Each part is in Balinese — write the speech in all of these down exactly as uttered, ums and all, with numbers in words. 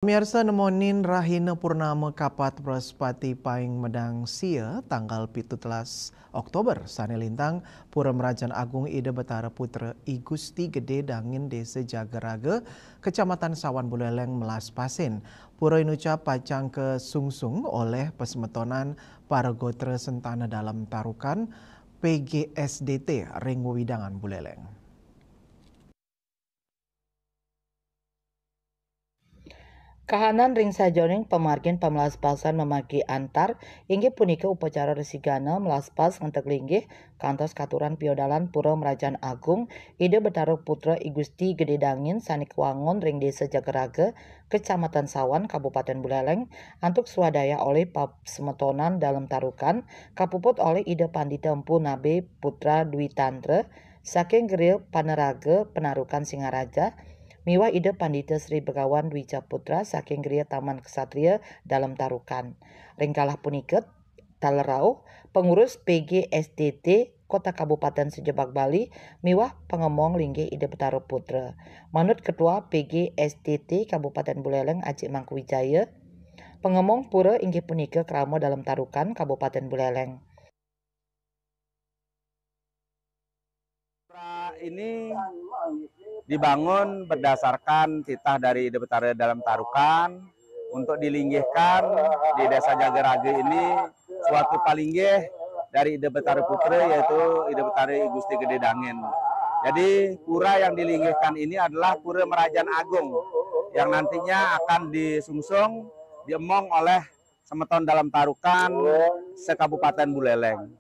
Pemirsa, nemonin rahina purnama kapat Braspati paing medang sia tanggal pitulas Oktober sane lintang, Pura Merajan Agung Ida Betara Putra I Gusti Gede Dangin Desa Jagaraga, Kecamatan Sawan Buleleng, melas pasin. Pura inucap pacang kesungsung oleh pesemetonan para gotra sentana dalam tarukan P G S D T ring wewidangan Buleleng. Kahanan ring sajeroning pamargin pamlaspasan mamargi antar, inggih punika upacara resigana mlaspas ngenteg linggih kantos katuran piodalan Pura Merajan Agung Ida Betara Putra I Gusti Gede Dangin sane kawangun ring Desa Jagaraga, Kecamatan Sawan, Kabupaten Buleleng, antuk swadaya olih pasemetonan dalam tarukan, kapuput olih Ida Pandita Empu Nabe Putra Dwi Tantra, saking Griya Panaraga Penarukan Singaraja, miwah Ida Pandita Sri Begawan Dwi Caputra saking Griya Taman Ksatria Dalem Tarukan. Ring galah punika, taler rauh, pengurus P G S D T Kota Kabupaten sejebag Bali miwah pangemong linggih Ida Betara Putra. Manut Ketua P G S D T Kabupaten Buleleng Ajik Mangku Wijaya, pangemong pura inggih punika Krama Dalem Tarukan Kabupaten Buleleng. Pura ini dibangun berdasarkan titah dari Ida Betara Dalem Tarukan untuk dilinggihkan di Desa Jagaraga ini suatu palinggih dari Ida Betara Putra, yaitu Ida Betara I Gusti Gede Dangin. Jadi pura yang dilinggihkan ini adalah Pura Merajan Agung yang nantinya akan disungsung, diemong oleh semeton Dalem Tarukan se-Kabupaten Buleleng.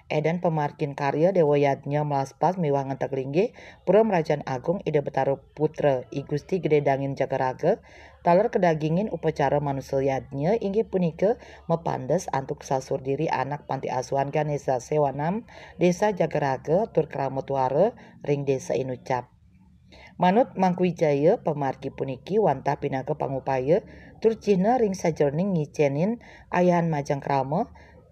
Eden pamargin karya Dewa Yadnya mlaspas miwah ngenteg linggih Pura Merajan Agung Ida Betara Putra I Gusti Gede Dangin Jagaraga, taler kadagingin upacara manusa yadnya inggih punika mapandes antuk sasur diri anak Panti Asuhan Ganesha Sewanam, Desa Jagaraga, tur krama tuara ring Desa Inucap. Manut Mangku Wijaya, pamargi puniki wantah pinaka pangupaya tur cihna ring sajeroning ngicenin ayahan majeng krama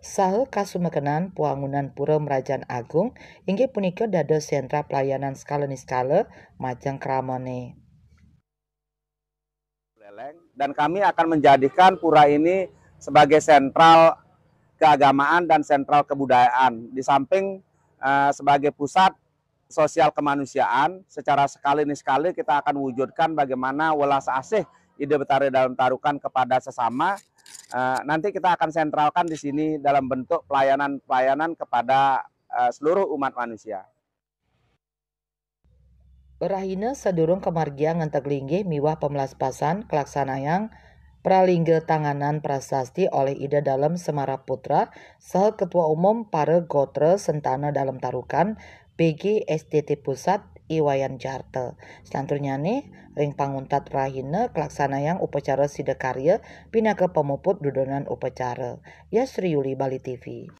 saha kasumekenan pwangunan Pura Merajan Agung, inggih punika dados sentra pelayanan skala niskala majeng kramane. Dan kami akan menjadikan pura ini sebagai sentral keagamaan dan sentral kebudayaan, di samping eh, sebagai pusat sosial kemanusiaan. Secara sekali ini sekali kita akan wujudkan bagaimana welas asih Ida Betara Dalem Tarukan kepada sesama. Eh, nanti kita akan sentralkan di sini dalam bentuk pelayanan-pelayanan kepada eh, seluruh umat manusia. Rahina sadurung kamargiang ngenteg linggih miwah pamlaspasan kalaksanayang pralingga tanganan prasasti oleh Ida Dalem Semara Putra saha Ketua Umum Para Gotra Sentana Dalem Tarukan P G S D T Pusat I Wayan Jarta. Selanturnyane ring panguntat rahina kalaksanayang upacara sidakarya pinaka pamuput dudonan upacara. Yasri Yuli, Bali T V.